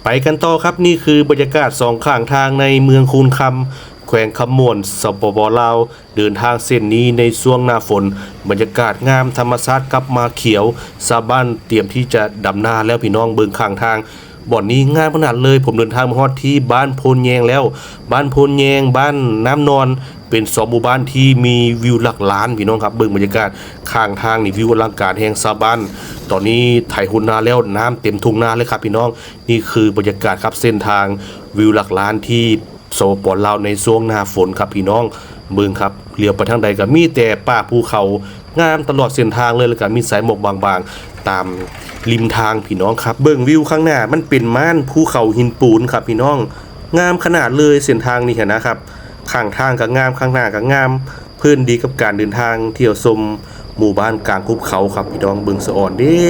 ໄປກັນຕໍ່ຄັບ, ນີ້ຄືບັນຍາກາດສອງຂ້າງທາງໃນເມືອງຄູນຄຳ ແຂວງຄຳມ່ວນ ສປປ ລາວ. ເດີນທາງເສັ້ນນີ້ໃນຊ່ວງໜ້າຝົນ ບັນຍາກາດງາມ, ທຳມະຊາດກັບມາຂຽວ, ຊາວບ້ານຕຽມທີ່ຈະດຳນາແລ້ວພີ່ນ້ອງ. ເບິ່ງຂ້າງທາງ ບ່ອນນີ້ງາມຂະໜາດເລີຍ. ຜົມເດີນທາງມາຮອດທີ່ບ້ານໂພນແຍງແລ້ວ, ບ້ານໂພນແຍງ, ບ້ານນ້ຳນອນ ເປັນສອງໝູ່ບ້ານທີ່ມີວິວຫຼັກລ້ານພີ່ນ້ອງຄັບ. ເບິ່ງບັນຍາກາດຂ້າງທາງນີ້ ວິວອະລັງການແຮງ. ຊາວບ້ານຕອນນີ້ໄຖຮົນນາແລ້ວ, ນ້ຳເຕັມທົ່ງນາເລີຍຄັບພີ່ນ້ອງ. ນີ້ຄືບັນຍາກາດຄັບ ເສັ້ນທາງວິວຫຼັກລ້ານທີ່ ສປປ ລາວ ໃນຊ່ວງໜ້າຝົນຄັບພີ່ນ້ອງ. ເບິ່ງຄັບ ຫຼຽວໄປທາງໃດກໍມີແຕ່ປ່າພູເຂົາ ງາມຕະຫຼອດເສັ້ນທາງເລີຍ ແລ້ວກໍມີສາຍໝອກບາງໆຕາມລິມທາງພີ່ນ້ອງຄັບ. ເບິ່ງວິວຂ້າງໜ້າ ມັນເປັນມ່ານພູເຂົາຫີນປູນຄັບພີ່ນ້ອງ, ງາມຂະໜາດເລີຍເສັ້ນທາງນີ້ຫັ້ນນະຄັບ. ຂ້າງທາງກໍງາມ, ຂ້າງໜ້າກໍງາມ, ເພີນດີກັບການເດີນທາງທ່ຽວຊົມ ໝູ່ບ້ານກາງຫຸບເຂົາຄັບພີ່ນ້ອງ. ເບິ່ງສະອອນເດ້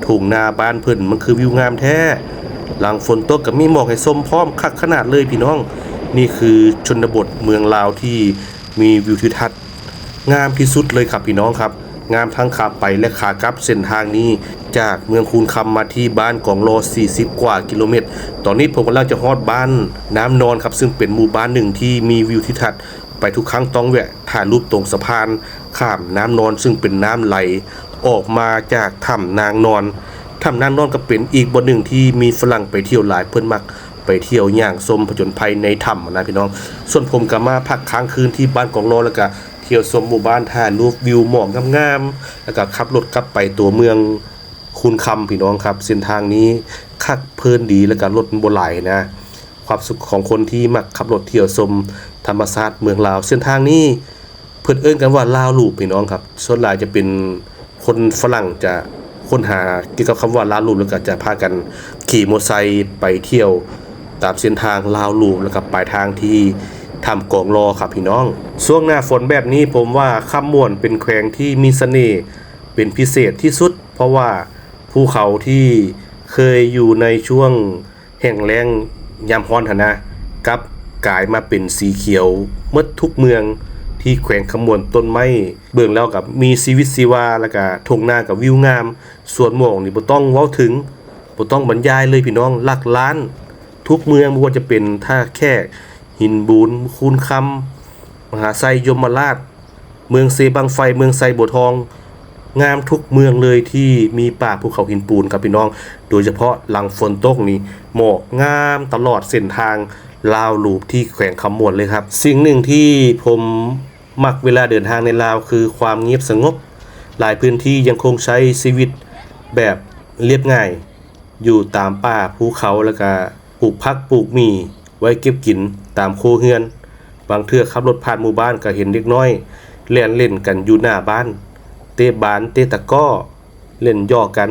ທົ່ງນາບ້ານເພິ່ນ ມັນຄືວິວງາມແທ້. ຫຼັງຝົນຕົກກໍມີໝອກໃຫ້ຊົມພ້ອມ, ຄັກຂະໜາດເລີຍພີ່ນ້ອງ. ນີ້ຄືຊົນນະບົດເມືອງລາວທີ່ມີວິວທິວທັດງາມທີ່ສຸດເລີຍຄັບພີ່ນ້ອງຄັບ. ງາມທັງຂາໄປ ແລະ ຂາກັບ. ເສັ້ນທາງນີ້ຈາກເມືອງຄູນຄຳມາທີ່ບ້ານກອງລໍ ສີ່ສິບກວ່າກິໂລແມັດ. ຕອນນີ້ຜົມກຳລັງຈະຮອດບ້ານນ້ຳນອນຄັບ, ຊຶ່ງເປັນໝູ່ບ້ານໜຶ່ງທີ່ມີວິວທິວທັດ. ໄປທຸກຄັ້ງຕ້ອງແວະຖ່າຍຮູບຕົງສະພານຂ້າມນ້ຳນອນ ຊຶ່ງເປັນນ້ຳໄຫຼອອກມາຈາກຖ້ຳນາງນອນ. ຖ້ຳນາງນອນກໍເປັນອີກບ່ອນໜຶ່ງທີ່ມີຝຣັ່ງໄປທ່ຽວຫຼາຍ, ເພິ່ນມັກໄປທ່ຽວຍ່າງຊົມຜະຈົນໄພໃນຖ້ຳນະພີ່ນ້ອງ. ສ່ວນຜົມກໍມາພັກຄ້າງຄືນທີ່ບ້ານກອງລໍ ແລ້ວກໍທ່ຽວຊົມໝູ່ບ້ານ, ຖ່າຍຮູບວິວໝອກງາມໆ ແລ້ວກໍຂັບລົດກັບໄປຕົວເມືອງ ຄູນຄຳພີ່ນ້ອງຄັບ. ເສັ້ນທາງນີ້ຄັກເພີນດີ ແລ້ວກໍລົດມັນບໍ່ຫຼາຍນະ. ຄວາມສຸກຂອງຄົນທີ່ມັກຂັບລົດທ່ຽວຊົມທຳມະຊາດເມືອງລາວ. ເສັ້ນທາງນີ້ເພິ່ນເອີ້ນກັນວ່າລາວລູບພີ່ນ້ອງຄັບ. ສ່ວນຫຼາຍຈະເປັນຄົນຝຣັ່ງຈະຄົ້ນຫາກ່ຽວກັບຄຳວ່າລາວລູບ ແລ້ວກໍຈະພາກັນຂີ່ມໍໄຊໄປທ່ຽວຕາມເສັ້ນທາງລາວລູບ ແລ້ວກໍປາຍທາງທີ່ຖ້ຳກອງລໍຄັບພີ່ນ້ອງ. ຊ່ວງໜ້າຝົນແບບນີ້ ຜົມວ່າຄຳມ່ວນເປັນແຂວງທີ່ມີສະເໜ່ ເປັນພິເສດທີ່ສຸດ ເພາະວ່າ ພູເຂົາທີ່ເຄີຍຢູ່ໃນຊ່ວງແຫ້ງແລ້ງຍາມຮ້ອນຫັ້ນນະ ກັບກາຍມາເປັນສີຂຽວໝົດທຸກເມືອງທີ່ແຂວງຄຳມ່ວນ. ຕົ້ນໄມ້ເບິ່ງແລ້ວກໍມີຊີວິດຊີວາ ແລ້ວກໍທົ່ງນາກໍວິວງາມ, ສວນໝອກນີ້ບໍ່ຕ້ອງເວົ້າເຖິງ, ບໍ່ຕ້ອງບັນຍາຍເລີຍພີ່ນ້ອງ. ຫຼັກລ້ານທຸກເມືອງ, ບໍ່ວ່າຈະເປັນທ່າແຂກ, ຫີນບູນ, ຄູນຄຳ, ມະຫາໄຊ, ຍົມມະລາດ, ເມືອງເຊບັ້ງໄຟ, ເມືອງໄຊບົວທອງ, ງາມທຸກເມືອງເລີຍທີ່ມີປ່າພູເຂົາຫີນປູນຄັບພີ່ນ້ອງ. ໂດຍສະເພາະຫຼັງຝົນຕົກນີ້ ໝອກງາມຕະຫຼອດເສັ້ນທາງລາວລູບທີ່ແຂວງຄຳມ່ວນເລີຍຄັບ. ສິ່ງໜຶ່ງທີ່ຜົມມັກເວລາເດີນທາງໃນລາວຄືຄວາມງຽບສະຫງົບ. ຫຼາຍພື້ນທີ່ຍັງຄົງໃຊ້ຊີວິດແບບລຽບງ່າຍ ຢູ່ຕາມປ່າພູເຂົາ ແລ້ວກະປູກຜັກປູກໝີ່ໄວ້ເກັບກິນຕາມຄົວເຮືອນ. ບາງເທື່ອຂັບລົດຜ່ານໝູ່ບ້ານກໍເຫັນເດັກນ້ອຍແລ່ນຫຼິ້ນກັນຢູ່ໜ້າບ້ານ, ເຕະບານ, ເຕະຕະກ້ໍ, ຫຼິ້ນຢອກກັນ,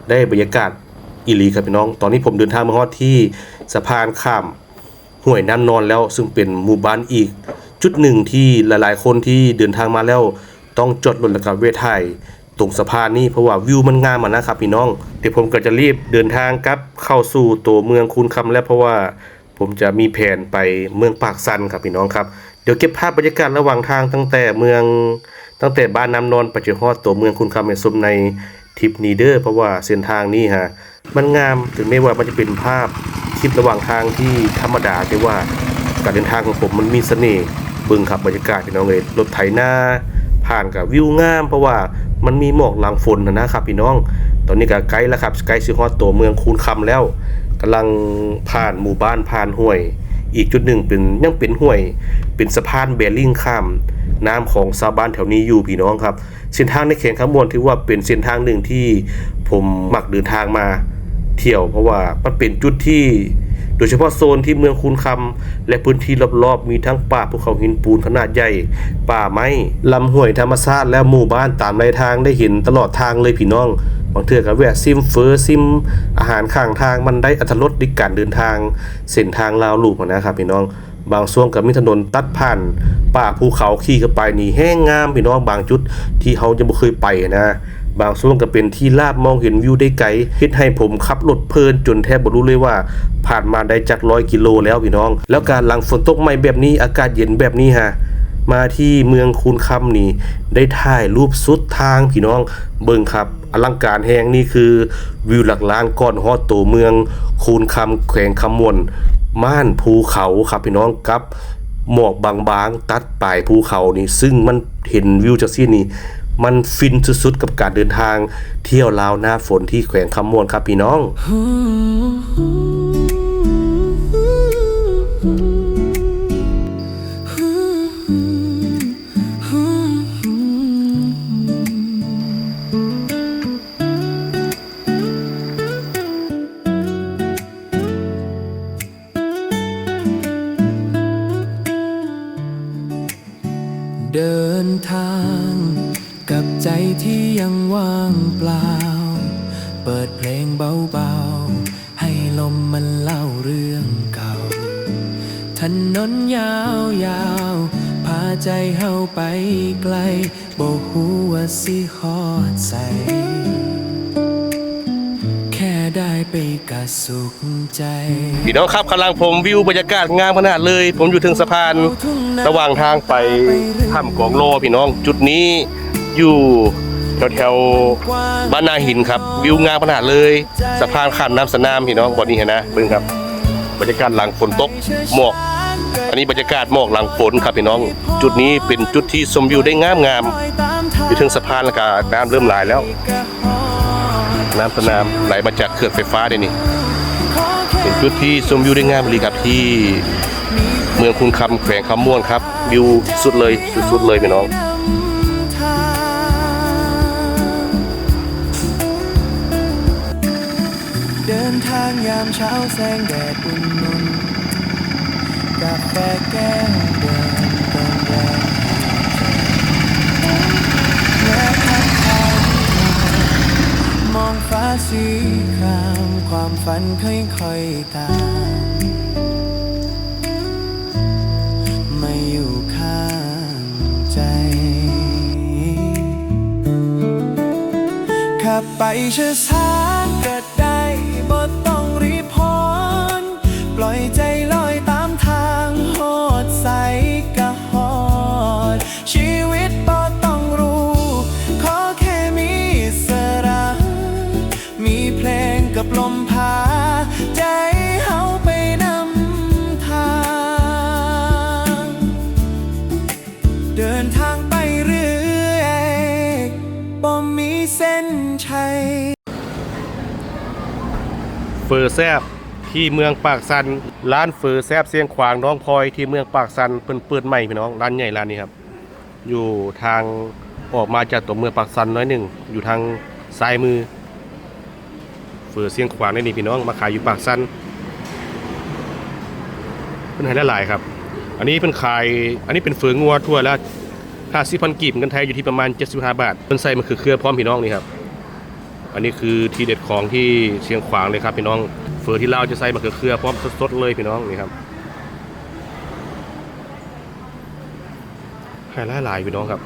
ໄດ້ບັນຍາກາດອີ່ຫຼີຄັບພີ່ນ້ອງ. ຕອນນີ້ຜົມເດີນທາງມາຮອດທີ່ສະພານຂ້າມຫ້ວຍນ້ຳນອນແລ້ວ, ຊຶ່ງເປັນໝູ່ບ້ານອີກຈຸດໜຶ່ງທີ່ຫຼາຍໆຄົນທີ່ເດີນທາງມາແລ້ວ ຕ້ອງຈອດລົດແລ້ວກໍແວະຖ່າຍຕົງສະພານນີ້ ເພາະວ່າວິວມັນງາມຫັ້ນນະຄັບພີ່ນ້ອງ. ດຽວຜົມກໍຈະລີບເດີນທາງກັບເຂົ້າສູ່ຕົວເມືອງຄູນຄຳແລ້ວ ເພາະວ່າຜົມຈະມີແຜນໄປເມືອງປາກຊັນຄັບພີ່ນ້ອງຄັບ. ດຽວເກັບພາບບັນຍາກາດລະຫວ່າງທາງຕັ້ງແຕ່ເມືອງ, ຕັ້ງແຕ່ບ້ານນ້ຳນອນໄປຈົນຮອດຕົວເມືອງຄູນຄຳໃຫ້ຊົມໃນທຣິບນີ້ເດີ ເພາະວ່າເສັ້ນທາງນີ້ຫາ ມັນງາມ, ເຖິງແມ້ວ່າມັນຈະເປັນພາບຄລິບລະຫວ່າງທາງທີ່ທຳມະດາ, ແຕ່ວ່າການເດີນທາງຂອງຜົມມັນມີສະເໜ່. ເບິ່ງຄັບບັນຍາກາດພີ່ນ້ອງເອີຍ, ລົດໄຖນາຜ່ານກໍວິວງາມ ເພາະວ່າມັນມີໝອກຫຼັງຝົນຫັ້ນນະຄັບພີ່ນ້ອງ. ຕອນນີ້ກໍໃກ້ແລ້ວຄັບ, ໃກ້ຊິຮອດຕົວເມືອງຄູນຄຳແລ້ວ, ກຳລັງຜ່ານໝູ່ບ້ານ, ຜ່ານຫ້ວຍ. ອີກຈຸດໜຶ່ງເປັນ, ຍັງເປັນຫ້ວຍ, ເປັນສະພານແບລິ້ງຂ້າມນ້ຳຂອງຊາວບ້ານແຖວນີ້ຢູ່ພີ່ນ້ອງຄັບ. ເສັ້ນທາງໃນແຂວງຄຳມ່ວນຖືວ່າເປັນເສັ້ນທາງໜຶ່ງທີ່ຜົມມັກເດີນທາງມາທ່ຽວ, ເພາະວ່າມັນເປັນຈຸດທີ່ ໂດຍສະເພາະໂຊນທີ່ເມືອງຄູນຄຳ ແລະ ພື້ນທີ່ລອບໆ ມີທັງປ່າພູເຂົາຫີນປູນຂະໜາດໃຫຍ່, ປ່າໄມ້, ລຳຫ້ວຍທຳມະຊາດ ແລະ ໝູ່ບ້ານຕາມໄລທາງໄດ້ເຫັນຕະຫຼອດທາງເລີຍພີ່ນ້ອງ. ບາງເທື່ອກໍແວະຊິມເຝີ, ຊິມອາຫານຂ້າງທາງ, ມັນໄດ້ອາດຖະລົດໃນການເດີນທາງເສັ້ນທາງລາວລູບຫັ້ນນະຄັບພີ່ນ້ອງ. ບາງຊ່ວງກໍມີຖະໜົນຕັດຜ່ານປ່າພູເຂົາ, ຂີ່ເຂົ້າໄປນີ້ແຮງງາມພີ່ນ້ອງ, ບາງຈຸດທີ່ເຮົາຍັງບໍ່ເຄີຍໄປນະ. ບາງຊ່ວງກໍເປັນທີ່ລາບ, ມອງເຫັນວິວໄດ້ໄກ, ເຮັດໃຫ້ຜົມຂັບລົດເພີນຈົນແທບບໍ່ຮູ້ເລີຍວ່າຜ່ານມາໄດ້ຈັກຮ້ອຍກິໂລແລ້ວພີ່ນ້ອງ. ແລ້ວກະຫຼັງຝົນຕົກໃໝ່ແບບນີ້, ອາກາດເຢັນແບບນີ້ຫາ, ມາທີ່ເມືອງຄູນຄຳນີ້ ໄດ້ຖ່າຍຮູບສຸດທາງພີ່ນ້ອງເບິ່ງຄັບ ອະລັງການແຮງ. ນີ້ຄືວິວຫຼັກລ້ານກ່ອນຮອດໂຕເມືອງຄູນຄຳ ແຂວງຄຳມ່ວນ ມ່ານພູເຂົາຄັບພີ່ນ້ອງ ກັບໝອກບາງໆຕັດປາຍພູເຂົານີ້ ຊຶ່ງມັນເຫັນວິວຈັ່ງຊີ້ນີ້ ມັນຟິນສຸດໆກັບການເດີນທາງທ່ຽວລາວໜ້າຝົນທີ່ແຂວງຄຳມ່ວນຄັບພີ່ນ້ອງ. ເດີນທາງກັບໃຈທີ່ຍັງວ່າງເປົ່າ, ເປີດເພລງເບົາໆ ໃຫ້ລົມມັນເລົ່າເລື່ອງເກົ່າ. ຖະໜົນຍາວໆ ພາໃຈເຮົາໄປໄກ, ບໍ່ຮູ້ວ່າຊິຮອດໃສ, ແຄ່ໄດ້ໄປກະສຸກໃຈ. ພີ່ນ້ອງຄັບ ຂ້າງຫຼັງຜົມ ວິວບັນຍາກາດງາມຂະໜາດເລີຍ. ຜົມຢູ່ເທິງສະພານ ລະຫວ່າງທາງໄປຖ້ຳກອງລໍພີ່ນ້ອງ. ຈຸດນີ້ຢູ່ແຖວໆບ້ານນາຫີນຄັບ. ວິວງາມຂະໜາດເລີຍ. ສະພານຂ້າມນ້ຳສະໜາມພີ່ນ້ອງ ບ່ອນນີ້ຫັ້ນນະ. ເບິ່ງຄັບ ບັນຍາກາດຫຼັງຝົນຕົກ ໝອກ. ອັນນີ້ບັນຍາກາດໝອກຫຼັງຝົນຄັບພີ່ນ້ອງ. ຈຸດນີ້ເປັນຈຸດທີ່ຊົມວິວໄດ້ງາມໆ ຢູ່ເທິງສະພານ ແລ້ວກະນ້ຳເລີ່ມຫຼາຍແລ້ວ. ນ້ຳສະໜາມໄຫຼມາຈາກເຂື່ອນໄຟຟ້າເດ້ນີ້. ເປັນຈຸດທີ່ຊົມວິວໄດ້ງາມອີ່ຫຼີຄັບ ທີ່ເມືອງຄູນຄຳ ແຂວງຄຳມ່ວນຄັບ. ວິວສຸດເລີຍ ສຸດໆເລີຍພີ່ນ້ອງ. ເດີນທາງຍາມເຊົ້າ ແສງແດດອຸ່ນໜຸ່ນ, ກາແຟແກ້ວເດີນຕອນແລງ, ແລະທັກທາຍ, ມອງຟ້າສີຄາມ, ຄວາມຝັນຄ່ອຍໆຕາມ ມາຢູ່ຂ້າງໃຈ. ຂັບໄປຊ້າໆກະໄດ້ ບໍ່ຕ້ອງຣີບຮ້ອນ, ປ່ອຍໃຈລອຍຕາມທາງ, ຮອດໃສກະຮອດ. ຊີວິດບໍ່ຕ້ອງຮູ້ ຂໍແຄ່ມີອິດສະຫຼະ, ມີເພລງກັບລົມພາໃຈເຮົາໄປນຳທາງ. ເດີນທາງໄປເລື້ອຍ ບໍ່ມີເສັ້ນໄທ. ເຝີແຊບທີ່ເມືອງປາກຊັນ. ຮ້ານເຝີແຊບຊຽງຂວາງນ້ອງພອຍທີ່ເມືອງປາກຊັນ ເພິ່ນເປີດໃໝ່ພີ່ນ້ອງ. ຮ້ານໃຫຍ່ຮ້ານນີ້ຄັບ ຢູ່ທາງອອກມາຈາກຕົວເມືອງປາກຊັນໜ້ອຍໜຶ່ງ ຢູ່ທາງຊ້າຍມື. ເຝີຊຽງຂວາງເດ້ນີ້ພີ່ນ້ອງ ມາຂາຍຢູ່ປາກຊັນ. ເພິ່ນໃຫ້ຫຼາຍໆຄັບ. ອັນນີ້ເພິ່ນຂາຍ ອັນນີ້ເປັນເຝີງົວ ຖ້ວຍລະຫ້າສິບພັນກີບ ເງິນໄທຢູ່ທີ່ປະມານເຈັດສິບຫ້າບາດ. ເພິ່ນໃສ່ມະເຂືອເຄືອພ້ອມພີ່ນ້ອງນີ້ຄັບ. ອັນນີ້ຄືທີເດັດຂອງທີ່ຊຽງຂວາງເລີຍຄັບພີ່ນ້ອງ. ເຝີທີ່ລາວຈະໃສ່ມະເຂືອເຄືອພ້ອມສົດໆເລີຍພີ່ນ້ອງ ນີ້ຄັບ. ໃຫ້ຫຼາຍໆພີ່ນ້ອງຄັບ.